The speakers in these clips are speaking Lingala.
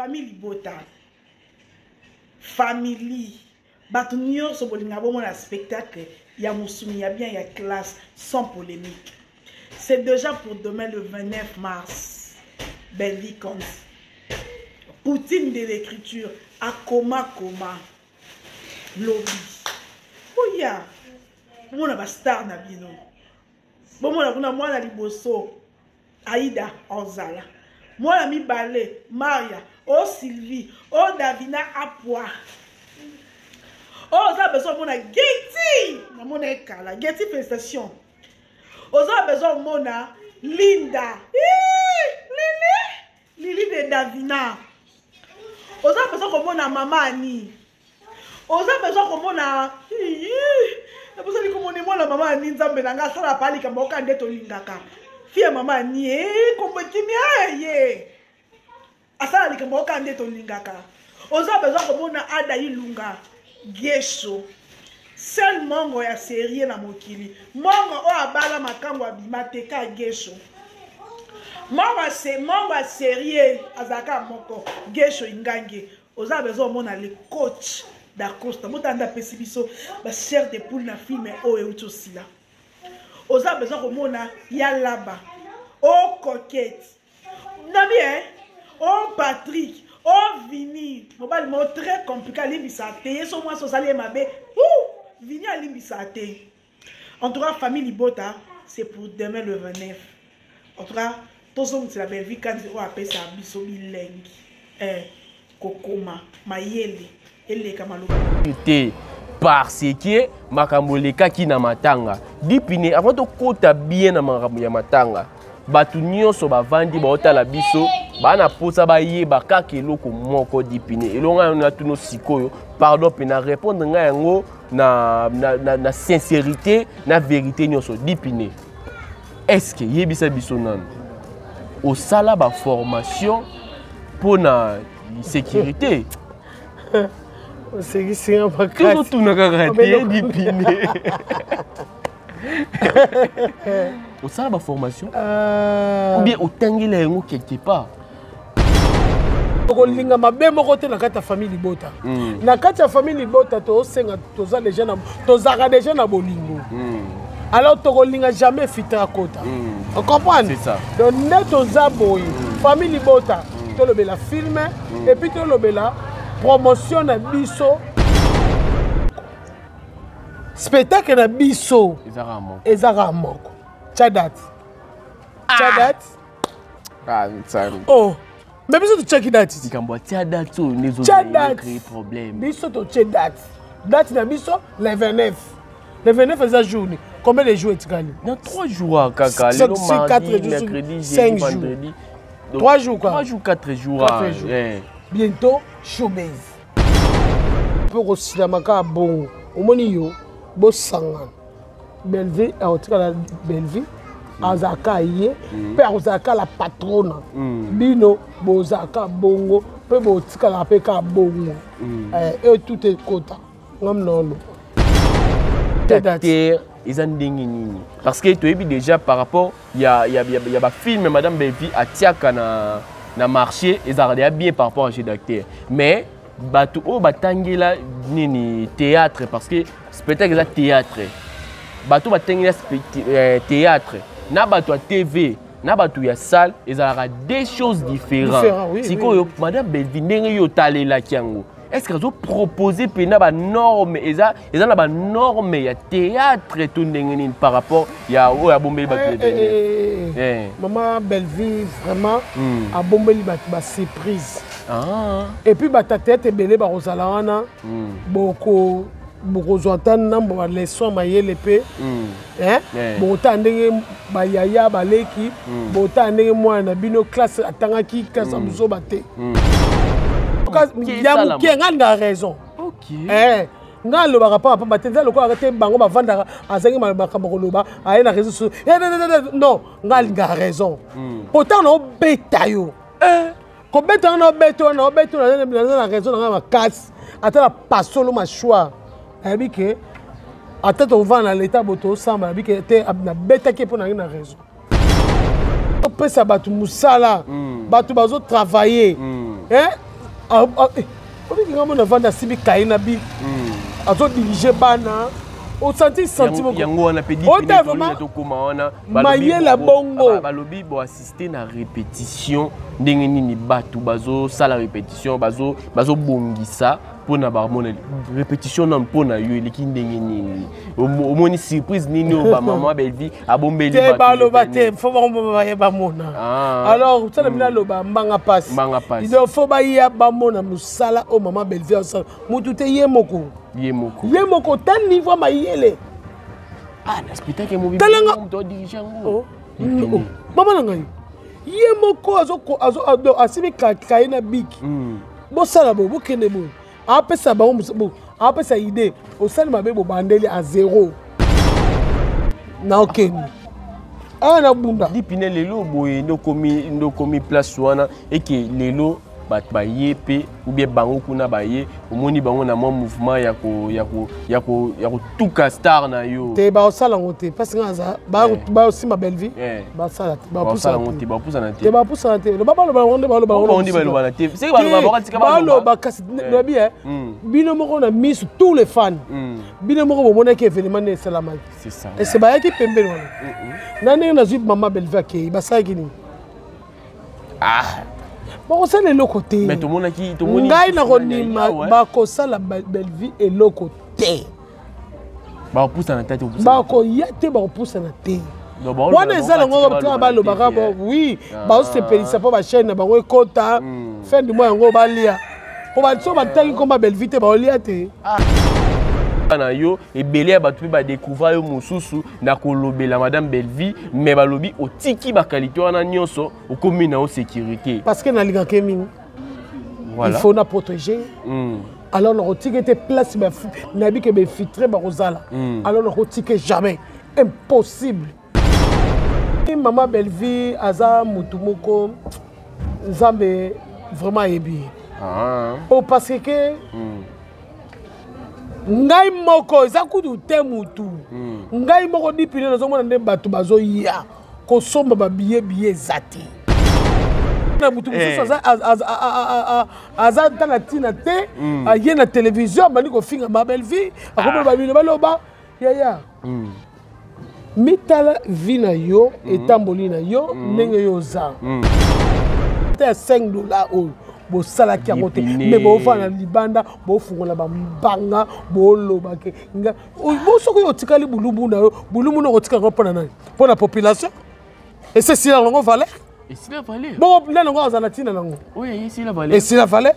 Famille libota, famille bato nyonso bolinga bomona spectacle ya mosuni ya bien ya classe sans polémique. C'est déjà pour demain le 29 mars. Bellevue Cons. Poutine de l'écriture akoma koma lobi. Oya bomona ba star na bino. Bomona kuna mwana liboso Aida ozala. Mwana mibale Maria, o Sylvie, o Davina Apwa. Oza besoin omona Getty, namona ekala. Getty félicitations. Oza besoin omona Linda. Lili, Lili de Davina. Oza besoin komona mama Annie. Oza besoin komona nabosani komona mwana mama Annie nzambe na nga asala pa likambo oka nde tolingaka. Fille ya mama Annie, kombo kimia ye. Asala likambo oka nde tolingaka. Oza besoin komona Ada Ilunga Gesho. Seul mongo ya serie na mokili. Mongo oyo abala makambo abima te ka Gesho. Mongo ya serie azalaka moko Gesho Ingange. Oza besoin omona le coach d'Acosta. Botanda nde apesi biso ba chair de poule na film oyo euti osila. Oza besoin komona ya Laba. O Coquette. Nabi hein? O Patrick, o Vini. Mobali moko très compliqué alimbisa te. Ye so mwasi osali ye mabe. Ouh, Vini alimbisa te. En tout cas, famille Libota, c'est pour demain le 29. En tout cas, tozongisela Bellevue Kandi oyo apesa biso bilengi. Kokoma mayele eleka maloba. Te parce que makambo elekaki na matanga. Dipine avant tokota bien na makambo ya matanga, bato nyonso bavandi baotala biso bana posa bayeba kaka eloko moko Dipine. Elonga ngai natuna sikoyo, pardon pe na répondre ngai yango na sincérité na vérité nyonso. Dipine, est-ce que yebisa biso nanu osala ba formation pour na sécurité? Osekisi nga makasi. Tozotuna kaka te Dipine. Osala ba formation? Ou bien otangela yango quelque part? Okolinga mabe moko te na kati ya famille libota. Na kati ya famille libota tosenga toza déjà na tozaka déjà na bolingo. Alors tokolinga jamais fitra kota. On comprend? C'est ça. Donc nde toza boye famille libota tolobela film et puis tolobela promotion na biso. Spectacle na biso Ezaka moko. Ezaka moko. Tia date. Tia date. Ah, nzambe. Oh. Mais biso totiaki date. Likambo ya tia date oyo nde ezo Tia date. créer problème. Biso totie date. Date na biso le 29. Le 29 eza jour ni. Combien de jours etikali? Na 3 jours kaka. Cinq, Lelo six, mardi, quatre jours, mercredi, jeudi, cinq jours. vendredi. Donc, 3 jours quoi. 3 jours, 4 jours, 4 ah, jours. eh. Bientôt showbiz. Pour kosilama kaka bongo. Omoni yo bosangana. Bellevue aotikala Bellevue. Azaka ye pe azaka la patrona. Bino bozaka bongo pe botikala pe ka bongo. Et tout est kota. Ngam na lo. Terre eza ndenge nini? Parce que toyebi déjà par rapport ya ba film Madame Bellevue atiaka na marché ezalaka déjà bien par rapport à jeu d'acteur. Mais bato oyo batangela nini théâtre, parce que spectacle eza théâtre. Bato batangela théâtre na bato ya TV na bato ya salle ezalaka deux choses différentes. Différent, oui, Sikoyo, oui. Madame Bellevue ndenge yo otalelaki yango, est-ce que azo proposer pena ba norme, eza na ba norme ya théâtre to ndenge nini par rapport ya oyo abombeli bato ebele? Maman Bellevue vraiment abombeli bato ba surprise. Et puis bato ya théâtre ebele bakozala wana, bokozwa ata ndambo ba leçon mayele pe. Hein? Bokotala ndenge bayaya baleki, bokotala ndenge mwana na bino classe atangaki classe ya buzoba te. Qui Ya est ça, moke, là? nga na raison. Nga alobaka pamba pamba te, nza lokola te bango bavandaka, azangi makambo koloba, aye na réseau sociaux. Eh, non, non, non, non, nga alingaka raison. Pourtant, na obeta yo. Kobeta nga na obeta yo, na obeta yo, naza na raison na nga makasi. Ata na pasolo mâchoire. Nayebi ke, ata tovanda na l'état boto osamba, nayebi ke te, nabetaki mpo na ngai na raison. Opesa bato mosala, bato bazo travailler. Hein? Obiki nga mona vanda asimbi kaye na bic, azodirige bana, osanti sentiment. Yango wana mpe Ota vraiment tokóma wana. Mayele bongo. Balobi boassiste na répétition ndenge nini? Bato bazosala répétition, bazobongisa mpona bamona répétition nano. Mpona yo eleki ndenge nini? Omoni surprise nini oyo bamama Belvi abombeli? Te, baloba te, faut bango baye bamona. Alors sala bino aloba mbanga pasi. Mbanga pasi. Donc faut baya bamona mosala oyo mama Belvi asala, mutu te, ye moko. Ye moko. Ye moko, ta niveau mayele. Ah, na spectacle mobi. Talanga. Moto adirige yango. Oh. Mama na ngai, ye moko asimbi kaye na bic, bosala boye, bokende boye, apesa bango, apesa idée, osali mabe, bobandeli a zéro na okende awa na bunda. Dipine, lelo boye nde okomi place wana eke lelo bato baye mpe ou bien bango kuna baye, omoni bango na mwa mouvement ya kotuka star na yo? Te, baosala yango te, parce nga aza baosimba Bellevie, basala te. Baosala yango te, bapusana te. Te, bapusana te. Loba, baloba yango nde baloba. Bango nde balobana te, seke baloba bakatika. Baloba kasi lobi bino moko na miso, tous les fans, bino moko bomonaki événement nde esalamaki. C'est ça. Ese bayaki pembeni wana na ndenge nazwi mama Bellevie akei, basalaki nini? Ah. Bakosala eloko te. Mais tomonaki, tomoni. Ngai nakondima, bakosala Bellevie eloko te. Bakopusana te. Bakoya te, bakopusana te. Wana eza nango kaka balobaka bo oui, baosepelisa mpo bachaîne na bango ekota fin du mois, yango balia, po so batangi komba Bellevie te, baolia te. Na yo ebele ya bato mpe badécouvrir yo mosusu na kolobela madame Bellevie, mais balobi otiki baqualité wana nyonso, okomi na yo sécurité. Parce que nalingaka ye mingi. Voilà. Il faut na protéger. Alors nakotika te place nayebi ke bainfiltré bakozala. Alors nakotika jamais, impossible. Mama Bellevie aza motu moko Nzambe vraiment ayebi ye. Po parce que ngai moko eza kutu te mutu, ngai moko dipine nazomona nde bato bazoya kosomba babillet, billet eza te na mutu mosusu aza ata na ntina te, aye na télévision, abandi kofinga ma Bellevie, akomona babino baloba yaya. Mitala vie na yo, etamboli na yo, ndenge yo oza te ya 5 $ oyo bosalaki yango te. Dipine. Me bofanda na libanda, bofungola bambanga, boloba ke bo soki oyo otikali bulubu na yo, bulubu na okotika yango mpo na nani? Mpo na population? Ese esila nango valeur. Esila valeur. Bongo nani yango azala na ntina nango? Oyo esila valeur. Esila valeur.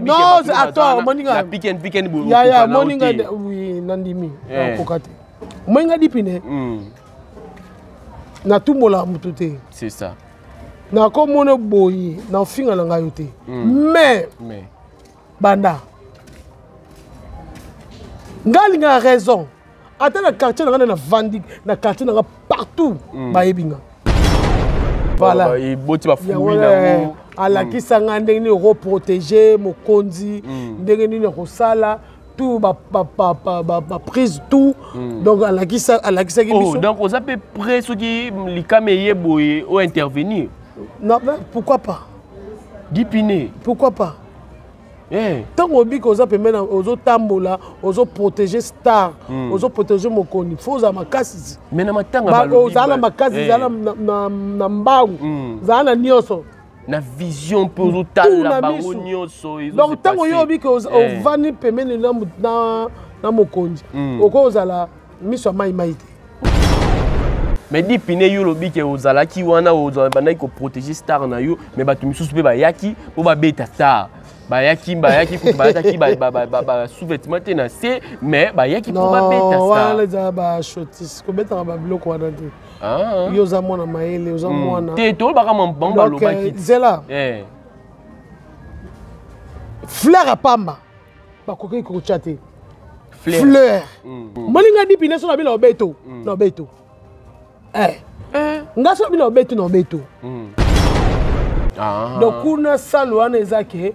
Non, attends, moninga. Na piken piken boye. Yaya, moninga, oui, nandimi. Nakoka te, moninga Dipine. Natumbolaka motu te. C'est ça. Nakomona boye, naofinga na ngai yo te, mais mais banda ngai alingaka raison. Ata na quartier na ngai, nde navandi na quartier na ngai, partout bayebi nga. Voilà. Eboti bafruit. Yango, nango. Alakisa ngai ndenge nini okoprotege mokonzi, ndenge nini okosala tout, baprise tout. Donc alakisaki Oh, biso. donc oza mpe prêt soki likama eye boye o intervenir? Non, non, pourquoi pas? Dipine. Pourquoi pas? Eh. Ntango obiki, oza pembeni, ozotambola, ozoprotege star, ozoprotege mokonzi, faut ozala makasi. Mais na matanga balobi Ozala na makasi, zala na mbangu, zala na nyonso. Na vision mpe Tout ozotala na bango misu. nyonso. Donc ntango yo obiki, ovandi pembeni na mokonzi, okoki ozala miso ya mai mai te. Mais Dipine, yo olobi ke ozalaki wana, bandaki koprotege star na yo, mais bato misusu mpe bayaki mpo babeta star. Bayaki kutu bayataki basous-vêtement te na se, mais bayaki mpo babeta Non, wana star. eza bashotis, kobetaka babiloko wana te. Ah. Yo oza mwana mayele, oza mwana. Te, tolobaka bango Donc, balobaki. Zela. Fleur ya pamba bakoki kokotya te. Fleur. Fleur, molinga Dipine, so na bino obeto na obeto. Nga so na bino obeto na obeto. Ah. Donc kuna sale wana eza ke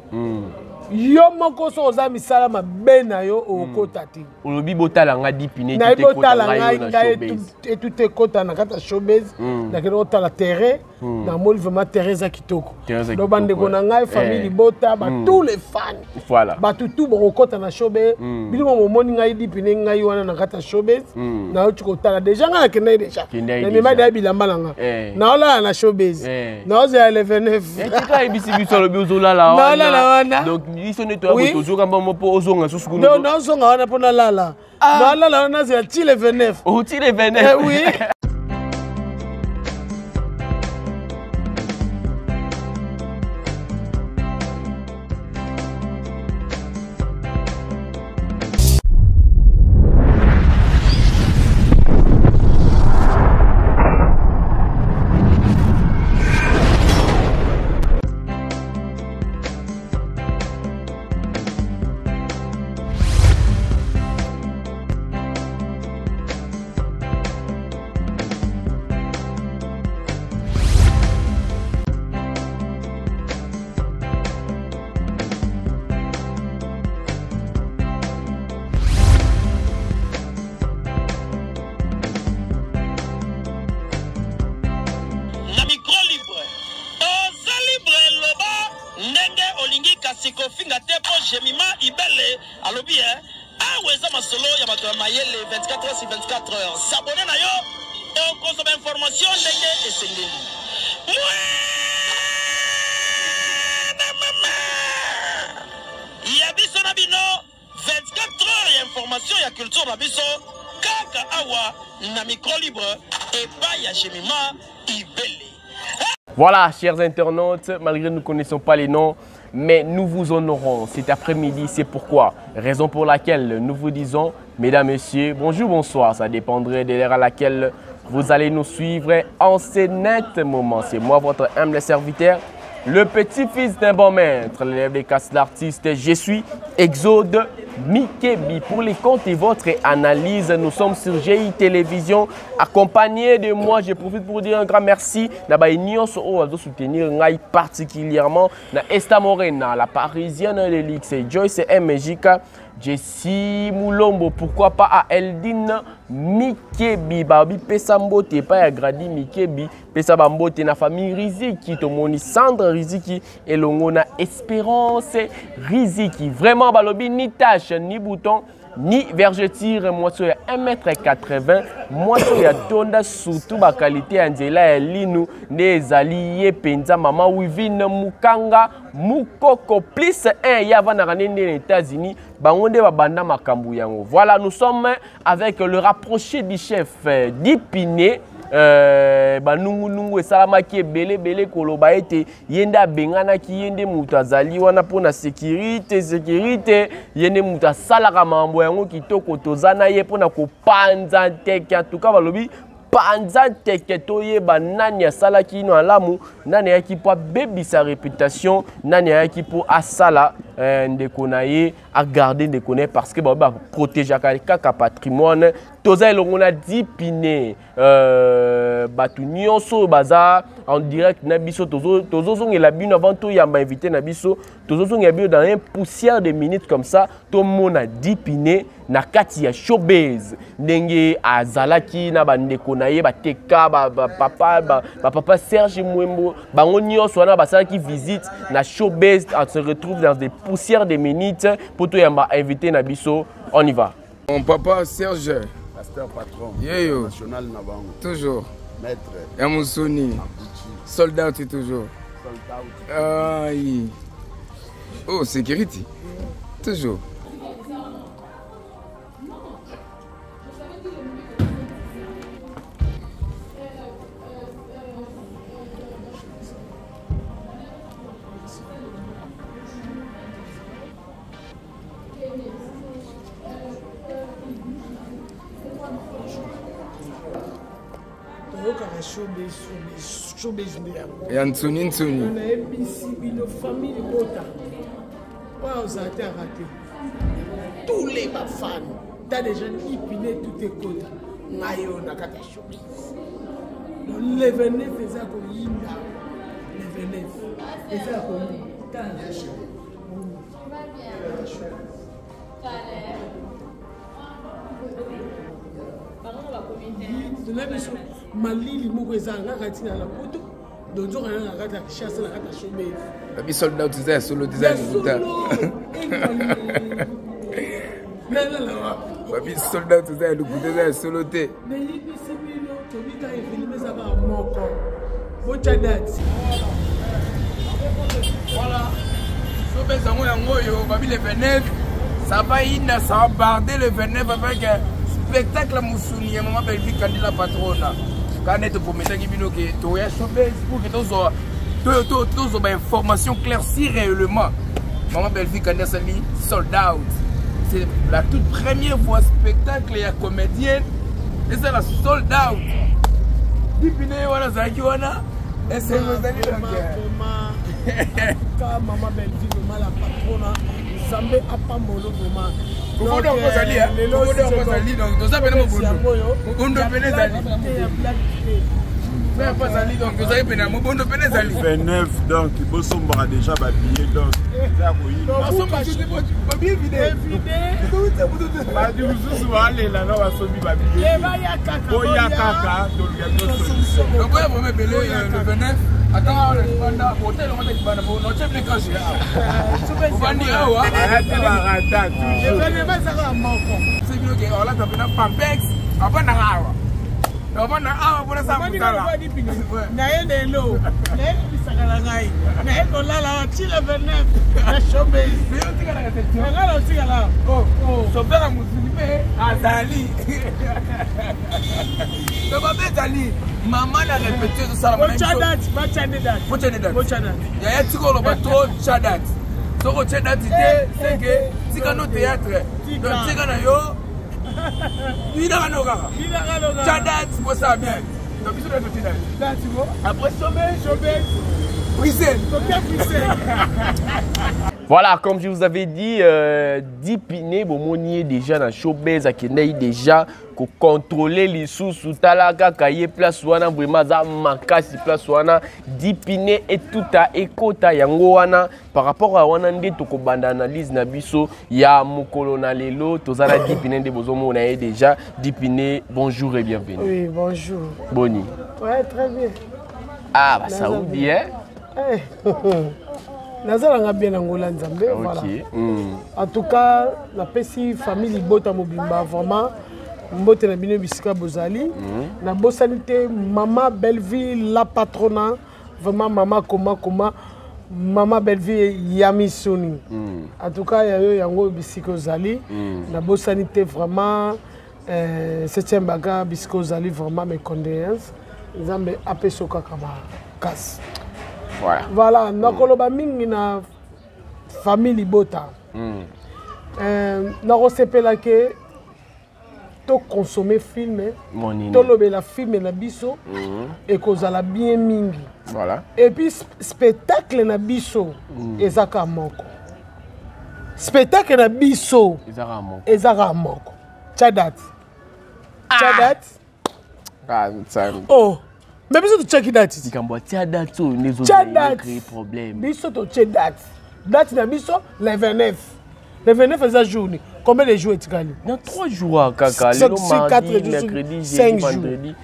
yo moko so oza misala mabe na yo, okota te. Olobi botala nga Dipine. Nayebi, otala ngai, na ngai showbase. Etu te ekota na kati ya showbase. Nakende kotala terrain. Namoni vraiment terrain eza kitoko. Donc bandeko na ngai, famille libota, ba tous les fans. Voilà. Bato tout bokokɔta na showbiz. Bino bomoni ngai dipine ngai wana na kati ya showbiz. Nauti kotala déjà, ngai nakendaki déjà. Kendaki Namema déjà. deya bilamba na nga. Naolala na showbiz. Naozela le 29. Tika yebisi biso, alobi ozolala. Naolala wana. Donc biso nde toya Oui. tozoka mbamo mpo ozonga susu kuna. Donc naozonga wana mpo nalala. Naolala wana, nazela ti le 29. Oti le 29. Eh oui. Na micro libre, oza libre, loba ndenge olingi, kasi kofinga te, mpo Jemima Ibele alobi e awa eza masolo ya bato ya mayele. 24 heures sur 24 heures, s'abonner na yo, okozwa bainformation ndenge esengeli. Mwana mama ya biso na bino, 24 heures ya information ya culture na biso, kaka awa na micro libre epai ya Jemima Ibele. Voilà, chers internautes, malgré nous ne connaissons pas les noms, mais nous vous honorons cet après-midi. C'est pourquoi, raison pour laquelle nous vous disons, mesdames, messieurs, bonjour, bonsoir. Ça dépendrait de l'heure à laquelle vous allez nous suivre en ce net moment. C'est moi, votre humble serviteur, le petit-fils d'un bon maître, l'élève des casses l'artiste. Je suis Exode Mikebi. Pour les comptes et votre analyse, nous sommes sur GI Télévision, accompagné de moi. Je profite pour dire un grand merci. Na ba nyonso oyo azo soutenir ngai, particulièrement na Esta Morena, la parisienne de l'X, Joyce MJK, Jessie Moulombo, pourquoi pas à Eldine Mikebi, Babi pesa mbote pa ya Gradi Mikebi, pesa bambote na famille Riziki, tomoni Sandre Riziki elongo na Espérance Riziki. Vraiment balobi ni tache ni bouton ni vergeture, mwasi ya 1m80, mwasi ya tonda, surtout baqualité ya nzela ya linu nde ezali ye mpenza. Mama Wivine Mukanga Mukoko plus 1, ye avandaka nde nde na États-Unis, bango nde babanda makambo yango. Voilà, nous sommes avec le rapproché du chef Dipine. Banungunungu esalamaki ebele ebele, koloba ete ye nde abenganaki, ye nde moto azali wana mpona sécurité, sécurité, ye nde moto asalaka makambo yango kitoko. Toza na ye mpona kopanza nteke. En tout cas balobi panza nteke, toyeba nani asalaki ino alamu, nani ayaki mpo abebisa réputation, nani ayaki mpo asala ndeko na ye, agarde ndeko na ye, parce que baobi baprotégeaka kaka patrimoine. Toza elongo na Dipine. Bato nyonso oyo baza en direct na biso, tozozongela bino avant toyamba invité na biso. Tozozongela bino dans un poussière de minutes comme ça, tomona Dipine na kati ya showbiz, ndenge azalaki na bandeko na ye bateka bapapa, bapapa Serge Mwembo, bango nyonso wana basalaki visite na showbiz. On se retrouve dans des poussières de minutes po toyamba invité na biso. On y va. Mon papa Serge. Pasteur patron. Yeyo. National na bango. Toujours. Maître. Yamusuni. Sold out toujours. Sold out. Aïe. Oh, sécurité. Toujours. Toyokaka showbiz, showbiz, showbiz nde yango. Ya nsuni nsuni. Nayebisi bino, famille libota, oyo ozala te arate. Tous les bafans ta déjà Dipine, tout ekota ngai oyo na kati ya showbiz. Donc le 29 eza koyinda, le 29 eza ya koyinda. Tala. Tona biso malili moko eza ngaka ntina na poto. Donc nzoka na kati ya Kinshasa, na kati ya Showbase. Babi sold out eza ya solo te, eza ya lokuta. Babi sold out eza ya lokuta, eza ya solo te. Nayebisi bino, tobika evelime eza kaka moko. Botya date. Voilà. Showbase yango yango oyo, babi le 29, ça va ina, ça va barder le 29 avec un spectacle ya mosuni ya mama Bellevue Kandi la patrona. Kaka nde toprometaki bino ke toya Showbase pour ke tozwa tozwa bainformation claire si réellement mama Bellevue Kandi asali sold out. C'est la toute première fois spectacle ya comédienne ezala sold out. Dipine ye wana azalaki wana, esengo ezali. Ka mama Bellevue, vraiment la patrona, Nzambe apambolo vraiment. Mobondo yango ozali, mobondo yango ozali, donc toza pene mobondo, mobondo pene ezali mpe azali, donc tozali pene mobondo pene ezali 29, donc bosombaka déjà babillet, donc eza koyinda. Babillet vide. Bato mosusu balela na basombi babillet, boya kaka, toluka bino solution. Donc oya vraiment ebele le 29. Ata awa libanda, hotel yango ata libanda, po notie mpe cage awa, ovandi awa. Arate barata toujours. Événement ezaka moko. Se bino ke olata mpena pampex, avandaka awa, avanda awa mpona sala mosala. Naye lelo nayebisaka na ngai, naye kolala awa ti le 29 na Showbase. Ngai na otikala. Sobeka mosuni mpe azali to babe ezali mama na répétition ezosalama. Botya date, batya nde date. Botya nde date. Botya date. Yaya, tika oloba trop, tya date. Soki otye date te, seke tika no théâtre. Donc tika na yo, bilaka no kaka, tya date, bosala bien. Donc biso nde totie date après sommet Bruxelles. Toke Bruxelles. Voilà, comme je vous avais dit, Dipine, bomoni déjà dans Showbase, akendaki déjà kocontrôler lisusu. Tala kaka ye place wana, vraiment aza makasi place wana. Dipine etuta ekota yango wana. Par rapport à wana nde tokobanda analyse na biso ya mokolo na lelo. Toza na Dipine nde bozomona ye déjà. Dipine, bonjour et bienvenue. Oui, bonjour. Boni? Ouais, très bien. Ah, basaudi, hein? Eh, nazalanga bien na ngola Nzambe. Voilà. En tout cas, napesi famille libota mobimba vraiment mbote na bino bisika bozali. Nabosani te mama Belleville la patrona, vraiment mama koma koma, mama Belleville ya misuni. En tout cas, ya yo yango bisika ozali. Nabosani te vraiment septième baga bisika ozali, vraiment mes condoléances, Nzambe apesa yo kaka makasi. Voilà, nakoloba mingi na famille libota. Nakosepela ke toconsommer film, Monini. Tolobela film na biso, ekozala bien mingi. Et puis spectacle na biso eza kaka moko. Spectacle na biso ezaka moko. Eza kaka moko. Tia date, tia date. Ah, nzambe. Oh, mais biso totiaki date. Likambo atia date oyo nde Tia date. ezocréer problème. Biso totie date, date na biso le 29. Le 29 eza journée, combien de jours etikali? Na 3 jours kaka, lelo Six, quatre mardi, jours, mercredi, cinq jeudi, jours. vendredi.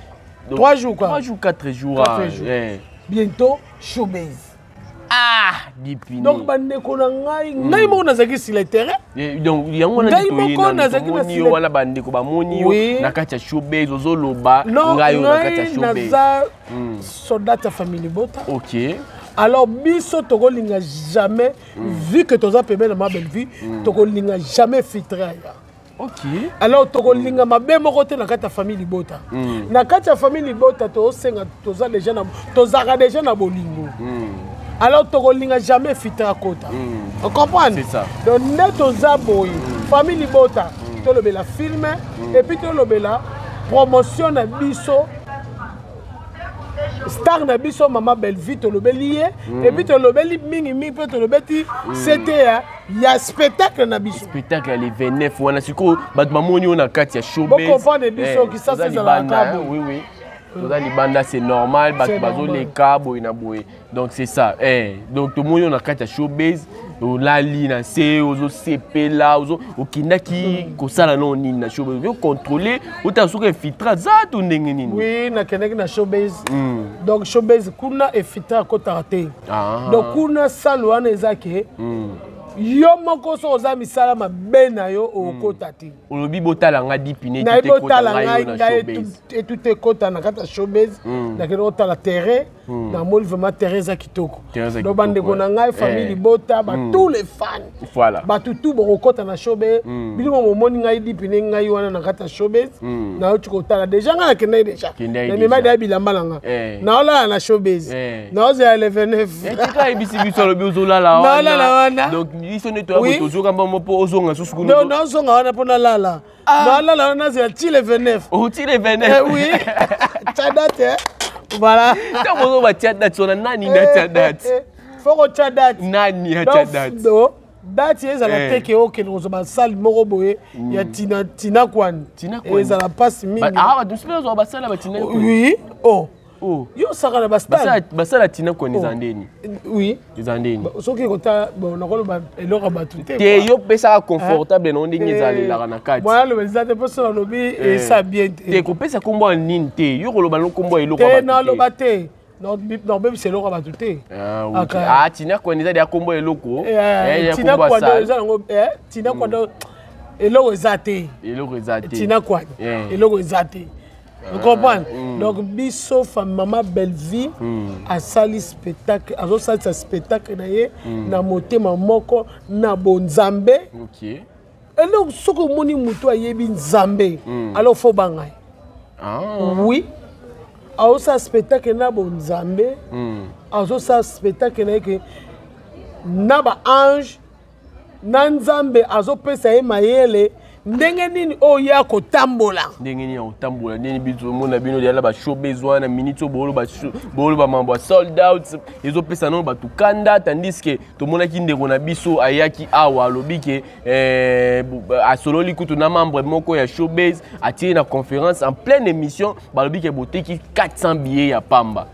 Donc, 3 jours, quoi. 3 jours, 4 jours. 4 ah, jours. Eh. Bientôt Showbase. Ah, Dipine. Donc bandeko na ngai, ngai moko nazalaki sur le terrain. Eh, donc yango wana Ngai nde toye moko nanu, nazalaki na tomoni yo wana, bandeko bamoni yo na kati ya Showbase, ozoloba. Non. Ngai oyo na kati ya Ngai Showbase. naza soldat ya famille libota. Alors biso tokolinga jamais, vu que toza pembeni na ma Bellevue, tokolinga jamais filtre aya. Alors tokolinga mabe moko te na kati ya famille libota. Na kati ya famille libota, tozosenga, toza déjà na, tozalaka déjà na bolingo. Alors tokolinga jamais filtre akota. Ocomprendre? C'est ça. Donc nde toza boye, famille libota, tolobela film et puis tolobela promotion na biso, star na biso mama Bellevue, tolobeli ye. Et puis tolobeli mingimingi mpe tolobeti ct ya spectacle na biso. Spectacle ya le 29 wana, sikoyo bato bamoni oyo na kati ya Showbase. Bocomprendre biso, Eh, Kisasa toza ezalaka libanda, boye. oui. Toza libanda, c'est normal, bato bazoleka boye na boye. Donc c'est ça. Eh, donc tomoni yo na kati ya showbase, olali na se, ozosepela, okendaki kosala nao nini na showbase? Ocontrôle, otala soki infiltre aza to ndenge nini? Oui, nakendaki na showbase. Donc showbase kuna infiltre akotaka te. Donc kuna salle wana eza ke yo moko soki oza misala mabe na yo, okota te. Olobi botala nga dipine. Nayebi otala ngai, ngai etu ekota na kati ya showbase. Nakende kotala terrain, namoni vraiment terrain eza kitoko. Donc bandeko na ngai, famille libota, ba tous les fans, bato tu bokokɔta na showbase. Bino momoni ngai dipine, ngai wana na kati ya showbase. Nauti kotala déjà, ngai nakendaki déjà, namema deya bilamba na nga, naolala na showbase, naozela le 29. Tika ayebisi biso, alobi ozolala. Naolala wana. Donc biso nde toya tozoka mbamo mpo ozonga susu kuna. Naozonga wana mpo nalala, nalala wana, nazela ti le 29. Oti le 29. Oui, tia date, voilà. Ntango ozo batia date wana, nani nde atia date? Faut kotia date. Nani atia date? Date ezala te ke okende kozwa basale moko boye ya tina tina kwani, ezala mpasi mingi. Bato mosusu bazwa basala batina. Oui, oh, yo osaka na bastade. Basala tina kwani eza ndeni? Oui. Eza ndeni? Soki kota, bon, nakoloba eloko ya bato te. Te, yo pesaka confortable na ndenge ezalelaka na kati. Mwana aloba eza te, mpo so nalobi esa bien te. Te, kopesa nkombo ya nini te, yo koloba no nkombo ya eloko. Te, naloba te, nabebisa eloko ya bato te. Ah, tina kwani eza deya nkombo ya eloko. Tina kwani eza yango, tina kwani eloko eza te. Eloko eza te. Tina kwani eloko eza te, comprendre? Donc biso mama Bellevie asali spectacle, azosalisa spectacle na ye na motema moko na bonzambe. Eloko soki omoni motu ayebi Nzambe, alors faut banga ye. Oui, azosala spectacle na bonzambe, azosala spectacle na ye ke na baange na Nzambe azopesa ye mayele ndenge nini oyo ye akotambola. Ndenge nini akotambola, ndenge biso omona bino yala bashowbase wana, minute oyo booloba mambo ya sold out, ezopesa nano bato kanda, tandis ke tomonaki ndeko na biso ayaki awa, alobi ke asololi kutu na membre moko ya showbase, atie na conférence en pleine émission, balobi ke boteki 400 billets ya pamba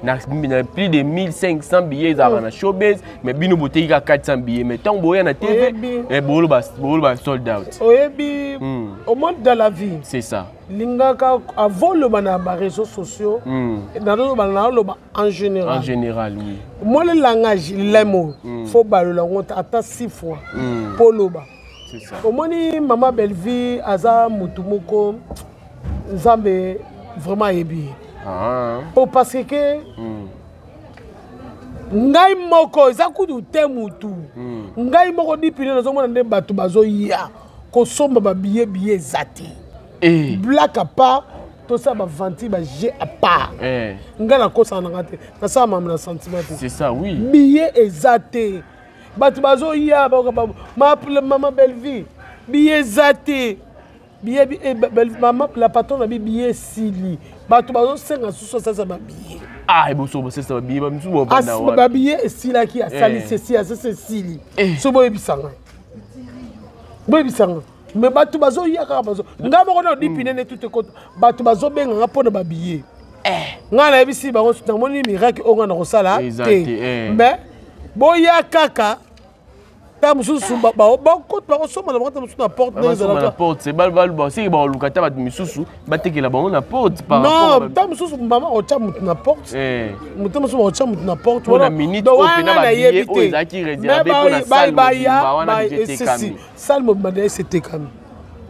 na plus de 1500 billets ezalaka na showbase, mais bino boteki kaka 400 billets, mais ntango boya na TV, boloba sold out. Oyebi, au monde de la vie, c'est ça. Lingaka avant loba na baréseaux sociaux, naloba, naloba en général. En général, oui. Moi, le langage lemo, faut balola ngo ata six fois po loba. C'est ça. Omoni mama Bellevie aza mutu moko Nzambe vraiment ayebi ye. Po parce que ngai moko eza kutu te, mutu ngai moko dipine, nazomona nde bato bazoya kosomba babillet, billet eza te. Blague à part, tosala bavanti baje à part. Ngai nakosaka nanga te, nasala mama na sentiment te. C'est ça, oui. Billet eza te, bato bazoya, mama Bellevie, billet eza te, billet, mama la patron na bi, billet esili, bato bazosenga susu asalisa babillet. Ah, eboso bosalisa babillet, bamisusu bavanda wana. Babillet esilaki, asalisi, esili, asalisi, esili. So boyebisanga, boyebisanga, mais bato bazoya kaka, bazo ngai moko na odipine ne tute kota, bato bazobenganga mpona babillet. Ngai nayebisi bango, namoni miracle oyo ngai nakosala te, mais boya kaka. Ta mosusu bakosomba na bango, ta mosusu na porte. Na porte seke bakoluka ta bato misusu batekela bango na porte. Non, ta mosusu mama akotya motu na porte, moto mosusu bakotya motu na porte. Mpona minute oyo mpena babillet oyo ezalaki réservé mpona salle mobimba wana etekami. Salle mobimba nde esetekami.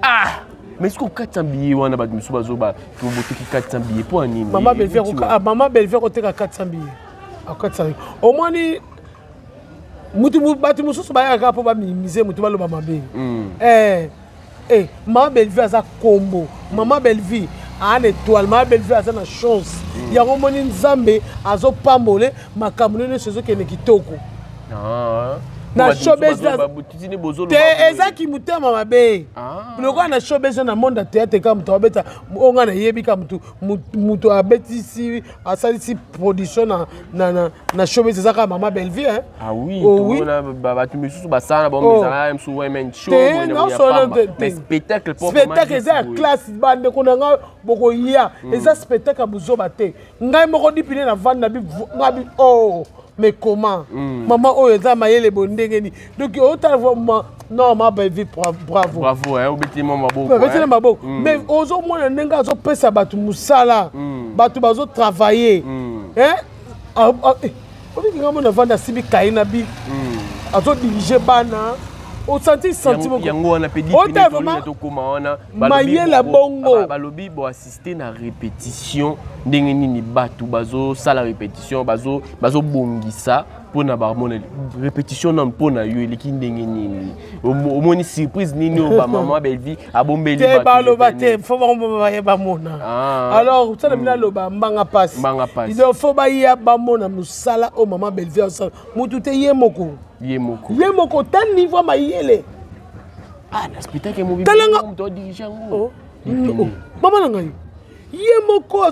Ah, mais soki 400 billet wana, bato mosusu bazoba boteki 400 billet mpo ya nini? Mama Bellevie akoteka 400 billet, akotisa. Omoni mutu, bato mosusu bayaka mpo baminimize mutu, baloba mabe. Mama Bellevie aza kombo, mama Bellevie aa na étoile, mama Bellevie aza na chance. Yango omoni Nzambe azopambole makambo nyonso, ezokende kitoko. Na showbiz te, ezaki motema mabe. Lokola na showbiz, na monde ya théâtre, kaka moto abeta oyo ngai nayebi, kaka moto abetisi, asalisi production na showbiz, eza kaka mama Bellevue, hein? Ah oui. Oh, oui. Tomona bato misusu basala na bango, Oh. ezalaka mosusu women show Te, boye na non boye ya solo pamba. te. Mais spectacle Spectacle eza ya classe. Bandeko na ngai, bokoya, eza spectacle ya buzoba te. Ngai moko dipine na vandi na bi ngai bi: "Oh, mais comment mama oyo eza mayele boye ndenge nini?" Donc otala vraiment, non, ma Bellevue, bravo. Bravo, hein, obeti mwa maboko. Babeteli hein. maboko, mais ozomona ndenge azopesa bato mosala, bato bazotravaille. Obiki ngai mona vandi, asimbi kaye na bi, azodirige bana, osanti senti moko. Yango wana mpe Ota dipine vraiment tokóma wana. Mayele bongo. Balobi boassiste na répétition ndenge nini? Bato bazosala répétition, bazobongisa mpona bamona répétition nano. Mpona yo, eleki ndenge nini? Omoni surprise nini oyo bamama Bellevue abombeli Te, bato baloba le te, 29? faut bango baye bamona. Ah. Alors sala bino aloba mbanga pasi. Mbanga pasi. Donc faut baya bamona mosala oyo mama Bellevue asala, mutu te, ye moko. Ye moko. Ye moko, ta niveau ya mayele. Ah, na spectacle mobi moto adirige yango. Oh. Oh. Mama na ngai, ye moko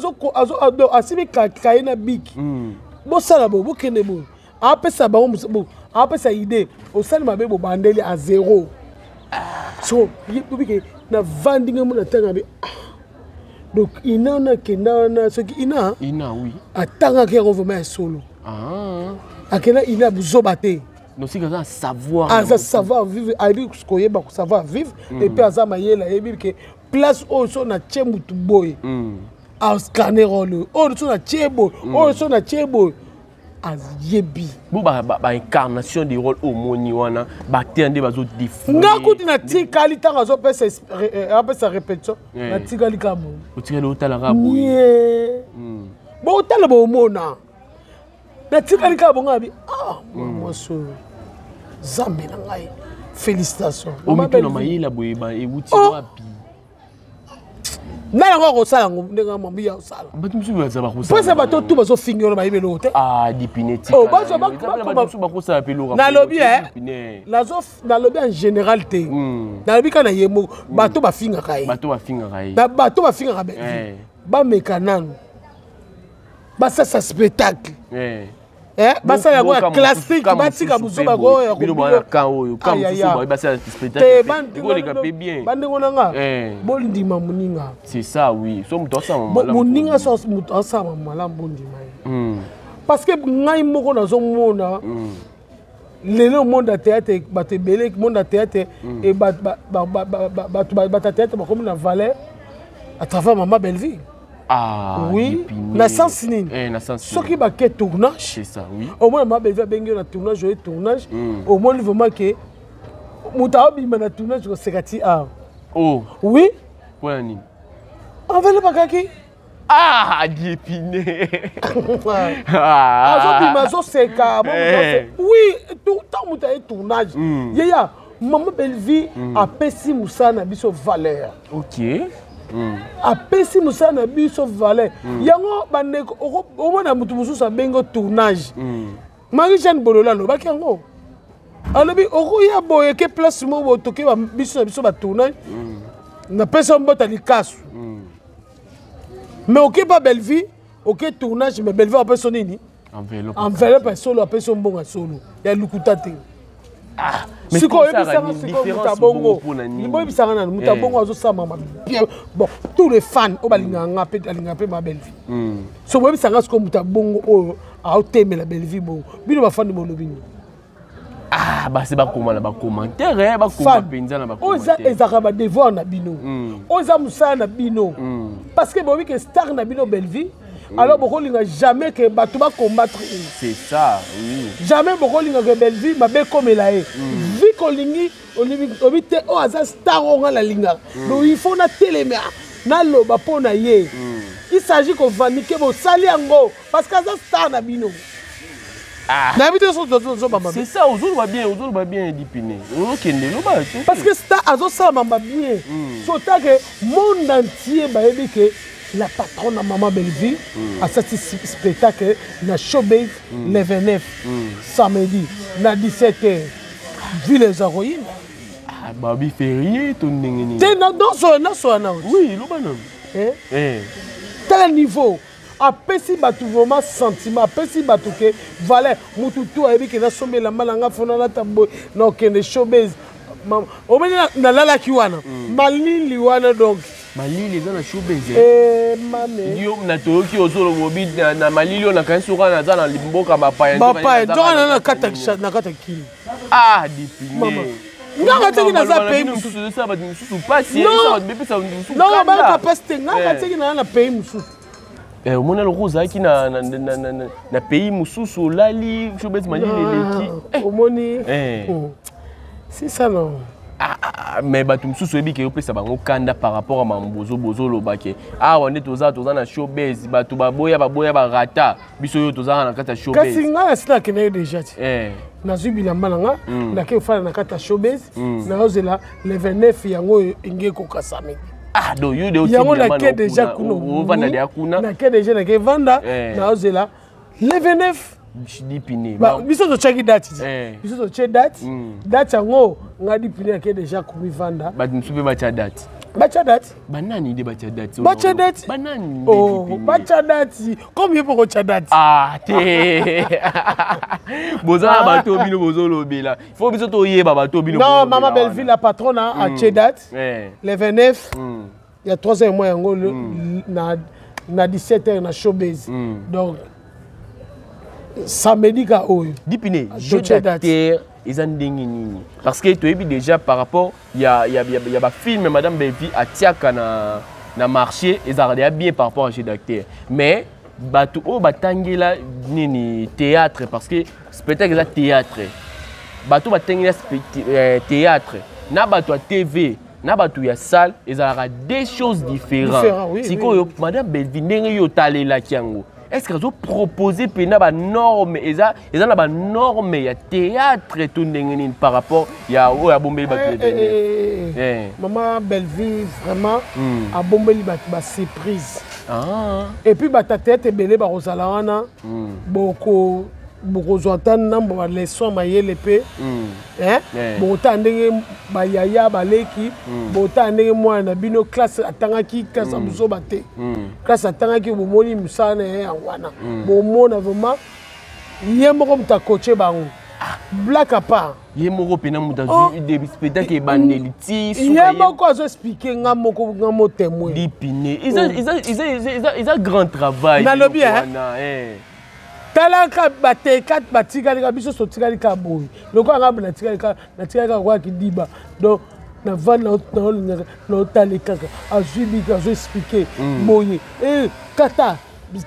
asimbi kaye na biki: "Bosala boye, bokende boye." Apesa bango apesa idée, osali mabe, bobandeli a zéro. So obike navandi ngai mona ntanga be. Ah. Donc ina wana akenda wana, soki ina Ina, oui. atangaki yango vraiment ya solo. Ah. Akenda ina buzoba te. Donc sika aza savoir. Aza savoir vivre, ayebi koyeba savoir vivre, et puis aza mayele, ayebi ke place oyo so na tie mutu boye, ascane rôle oyo, so na tie boye, oyo so na tie boye, ayebi. Bo baincarnation de rôle omoni wana, baacteur nde bazodéfoule. Nga kuti natikali ntango azopesa apesa répétition, natikali kaka boye. Otikali otalaka boye. Nie botala, bomona, natikali kaka bongo, abi: "Ah, mwasi oyo, Nzambe na ngai, félicitation." Mama Omituna Bellevue. mayele boye ewuti Oh. wapi? Nani yango akosala yango ndenge mami ya osala? Bato mosusu baza bakosala. Mposa bato tu bazofingi wana, bayebi eloko te. Ah, dipine. Oh, Bato mosusu bakosala mpe eloko. Nalobi, eh, Dipine. nalobi en général te, nalobi kaka na ye moko. Bato bafingaka ye. Bato bafingaka ye. Na bato bafingaka Bellevue, bameka nanu basasa spectacle. Basala yango ya classique, batika buzoba oyo. Bino bwana kan oyo kan mosusu baye basala spectacle ekoleka mpe bien. Bandeko na nga, bolindima moninga. C'est ça, oui, so moto asala malamu. Moninga, so moto asala malamu, bondima ye, parce que ngai moko nazomona lelo monde ya théâtre, bato ebele, monde ya théâtre e bato bato ya théâtre bakomi na valeur à travers mama Bellevue. Ah, oui. Dipine. Na sens nini? Na sens. Soki bake tournage, C'est ça, oui. omona mama Bellevue abengi yo na tournage, oye tournage, omoni vraiment ke moto aobima na tournage koseka ti awa. Oh. Oui. Mpona nini? Enveloppe akaki. Ah, Dipine. Azobima, azoseka. Oui, ntango moto aye tournage, yeya mama Bellevue apesi mosala na biso valeur. Apesi mosala na biso valeur. Yango bandeko, omona motu mosusu abengi tournage. Marie Jeanne Bololo alobaki yango, alobi okoya boye ke place moko boye, toke biso na biso batournage, napesi yo mbota likasu, mais oke pa Bellevue, oke tournage, mais Bellevue apesi yo nini? Enveloppe. Enveloppe ya solo, apesi yo mbongo ya solo ya lukuta te. Mais Sikoyo tosala oyebisanga nini? sikoyo moto Différence ya bongo, bongo mpona nini? boyebisanga nani moto ya bongo azosalama bien. Bon, tous les fans oyo balingaka nga mpe alingaka mpe ma Bellevue, so boyebisanga sikoyo moto ya bongo oyo aotemela Bellevue bongo, bino bafandi bolobi nini? Ah, basi bakoma na bacommentaire, eh, bakoma Fan. mpenza na Oyo eza bacommentaire. ezalaka badevoir na bino, oyo eza mosala na bino, parce que boyebi ke star na bino Bellevue, alors bokolinga jamais ke bato bacombattre ye. C'est ça, oui. Jamais bokolinga ke Bellevue mabe ekomela ye. Vi kolingi obi te oyo aza star oyo nga nalingaka, donc il faut natelema, naloba mpo na ye. Il s'agit kovanike, bosali yango parce que aza star na bino. Nayebi te soki tozobamba. C'est ça, ozoloba bien, ozoloba bien, Dipine, ozokende, loba te. Parce que star azosala mamba bien, so take monde entier bayebi ke la patronne na mama Bellevue asati spectacle na Showbase le 29, samedi na 17 heures. Ville eza koyinda. Ah, babi ferie to ndenge nini? Te, nasola nasola na. Oui, loba nanu. Eh? Eh. Tala niveau. Apesi bato vraiment sentiment, apesi bato ke valeur. Mutu tu ayebi ke nasomba elamba na nga, fona nalata boye, na okende showbase. Omoni nalalaki wana malili wana, donc Malili eza na showbase. Eh, mame. Yo na toyoki ozoloba obi na malili oyo, nakanisi oka naza na mboka bapaya. Bapaya nzoka na kati ya kini. Ah, dipine. Ngaka teki naza pays mosusu, esala bato mosusu pasi. Non, bayaka pasi te. Ngaka teki naza na pays mosusu. Omoni aloko ozalaki na pays mosusu, olali showbase, malili eleki. Omoni, c'est ça, non? Ah, mais bato mosusu oyebi ke opesa bango kanda par rapport a mambo bozoloba ke awa nde toza na showbase, bato baboya baboya barata, biso oyo tozalaka na kati ya showbase. Kasi ngai nasi nakendaki déjà ti nazwi bilamba na nga, nake kofanda na kati ya showbase, nazozela le 29 yango oyo enge ekoka samedi. Ah, donc yo de yango nake déjà kuna. Ovanda deya kuna? Nake déjà, nake vanda, nazozela le 29. Dipine. Biso totiaki date, biso totie date. Date yango, ngai Dipine ake déjà komivanda. Bato mosusu mpe batya date? Batya date. Banani nde batya date? Batya date. Banani nde? Oh, batya date comme ye mpo kotya date. Ah te, boza na bato bino bozolobela, faut biso toyeba bato bino. Non, mama Belleville la patronne atie date le 29 ya 3 mois yango na 17 heures na showbase, donc samedi ka oyo. Dipine, jeu d'acteur eza ndenge nini? Parce que toyebi déjà par rapport ya bafilm madame Belleville atiaka na marché, ezalaka déjà bien par rapport à jeu d'acteur, mais bato oyo batangela nini, théâtre, parce que spectacle eza théâtre, bato batangela théâtre na bato ya TV na bato ya salle, ezalaka deux choses différentes. Différent, oui. Sikoyo, madame Belleville, ndenge yo otalelaki yango, est ce que azopropose mpena banorme, eza na banorme ya théâtre to ndenge nini par rapport ya oyo abombeli bato? Eh, mama Belleville vraiment abombeli bato basurprise. Et puis bato ya théâtre ebele bakozala wana, boko bokozwa ata ndambo baleson mayele mpe bokotala ndenge bayaya baleki, bokotala ndenge mwana na bino classe atangaki, classe ya mozoba te, classe atangaki, bomoni mosala na ye yango wana, bomona vraiment ye moko moto akoche bango, blague à part. Ye moko mpena moto azwi spectacle ebandeli ti? Ye moko azo expliquer, nga moko, nga mo témoin. Dipine, eza grand travail. Nalobi, talaka bateka batikali kaka, biso totikali kaka boye lokola nga natikali kaka, natikali kaka koyaki diba. Donc navandi, naolingaka, naotali kaka, azwi biki, azo expliquer boye, kata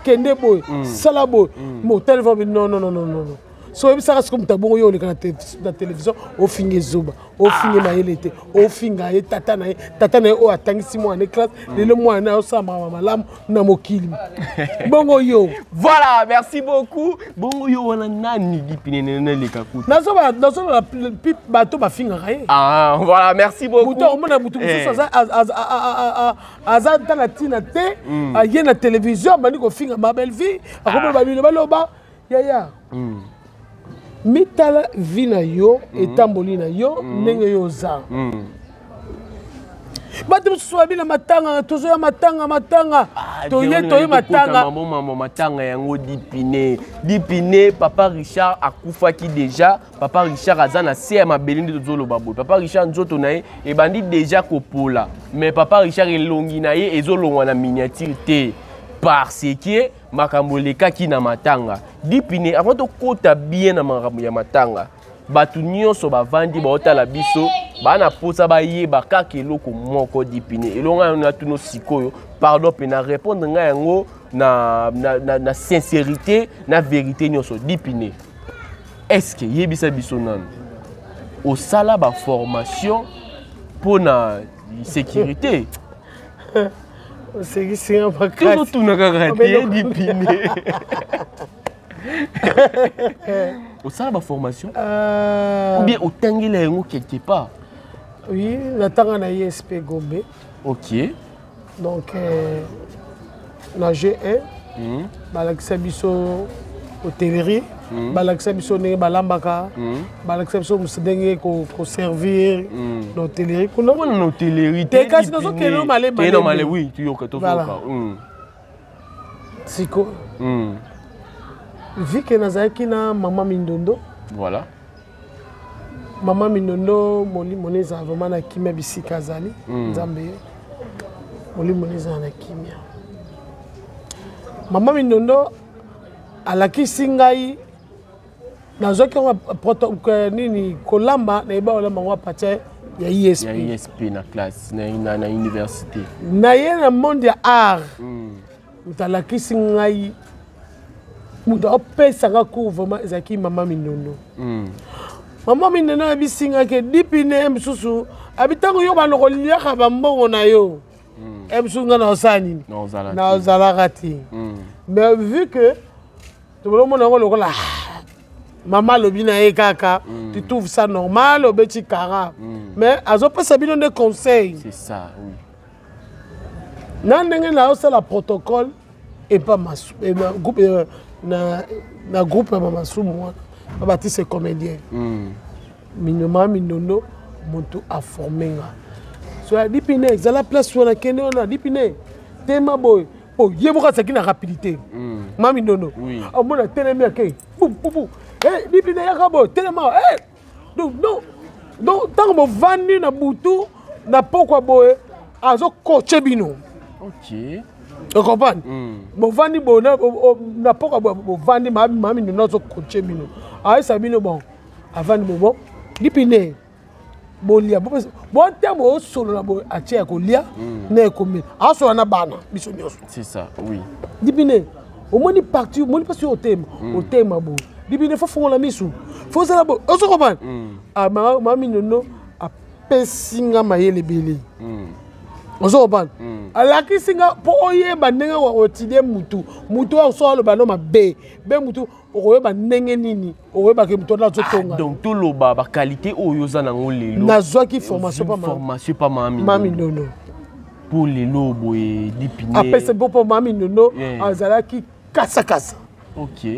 kende boye, sala boye, motali va. Non, non, non, non, non. So oyebisaka siko moto abongo, yo oleka na télévision, ofinga ezoba, ofinga mayele te, ofinga ye tata na ye, tata na ye oyo atangisi mwana classe, lelo mwana na ye osala makambo malamu na mokili, bongo yo? Voilà, merci beaucoup. Bongo yo wana nani, Dipine, naleka kuta? Nazoloba bato bafingaka ye. Ah voilà, merci beaucoup. Butu akomona butu mosusu aza ta na ntina te, aye na télévision, abandi kofinga ma Belleville, akomona babilo baloba. Yaya, mitala vie na yo, etamboli na yo, ndenge yo oza. Bato mosusu babi na matanga, tozoya matanga, matanga, toye, toye matanga. Mama, matanga yango, Dipine, Dipine, papa Richard akufaki déjà. Papa Richard aza na se ya mabele nde tozoloba boye. Papa Richard, nzoto na ye ebandi déjà kopola, mais papa Richard, elongi na ye ezolongwa na miniature te, parce que makambo elekaki na matanga. Dipine, avant tokota bien na makambo ya matanga, bato nyonso bavandi baotala biso, baa na mposa bayeba kaka eloko moko. Dipine, elongo ngai natuna sikoyo, pardon mpe na répondre ngai yango na sincérité, na vérité nyonso. Dipine, est ce que yebisa biso nanu, osala baformation mpo na sécurité? Osekisinga makasi. Tozotuna kaka te, Dipine, osala baformation ou bien otangela yango quelque part? Oui, natanga na ISP Gombe. Donc na G1 balakisa biso hôtellerie. Balakisa biso ndenge balambaka, balakisa biso ndenge koservir na hotellerie kuna. Wana na hotellerie te, kasi nazokende no malembe. Te, no male, oui, toyoka, tozoyoka. Sikoyo, vu que nazalaki na mama Mindondo, mama Mindondo, molimo ne ezala vraiment na kimia bisika azali. Nzambe, molimo ne ezala na kimia. Mama Mindondo alakisi ngai, nazwaki yango nini, kolamba. Nayeba kolamba yango à partir ya ISP. Ya ISP, na classe, na université. Naye na monde ya art, moto alakisi ngai, moto apesanga cours vraiment ezalaki mama Mindondo. Mama Mindondo ayebisi ngai ke Dipine mosusu abi ntango yo banda koliaka bambongo na yo, e mosusu ngai naosala nini? Naozalaka te. Mais vu que tolomona yango lokola mama alobi na ye kaka, tu trouves ça normal, obeti kara, mais azopesa bino nde conseil. C'est ça, oui. Na ndenge naosala protocole epa masu, groupe, na groupe ya bamasumu wana, babatise comédien, minoma Mindondo moto aforme nga. So ya Dipine, ezala place wana, kende wana, Dipine tema boye, po ye moko azalaki na rapidité. Ma Mindondo amona telemi, ake pupupu, Dipine yaka boye, telema. Donc non, donc ntango bovandi na butu na pokwa boye, azokoche bino. Ocomprendre? Bovandi boye na pokwa boye, bovandi, mama Mindondo azokoche bino, ayesa bino. Bon, avandi boye, bon, Dipine bolia bote, bosolola boye, atie ya kolia na ekomela, aosolola na bana biso nyonso. C'est ça, oui. Dipine, omoni parti, omoni mpasi oyo, otema, otema boye. Dipine, faut fongola misu, faut ozala boye, ozo comprendre? Mama Mindondo apesi nga mayele ebele, ozo comprendre? Alakisi nga mpo oyeba ndenge otidie mutu, mutu oyo so aloba no mabe be, mutu okoyeba ndenge nini okoyebake moto wana azotonga. Donc toloba baqualité oyo oza nango lelo? Nazwaki formation. Formation pa mama Mindondo. Mpo lelo boye Dipine apesa mpo mama Mindondo azalaki kasakasa.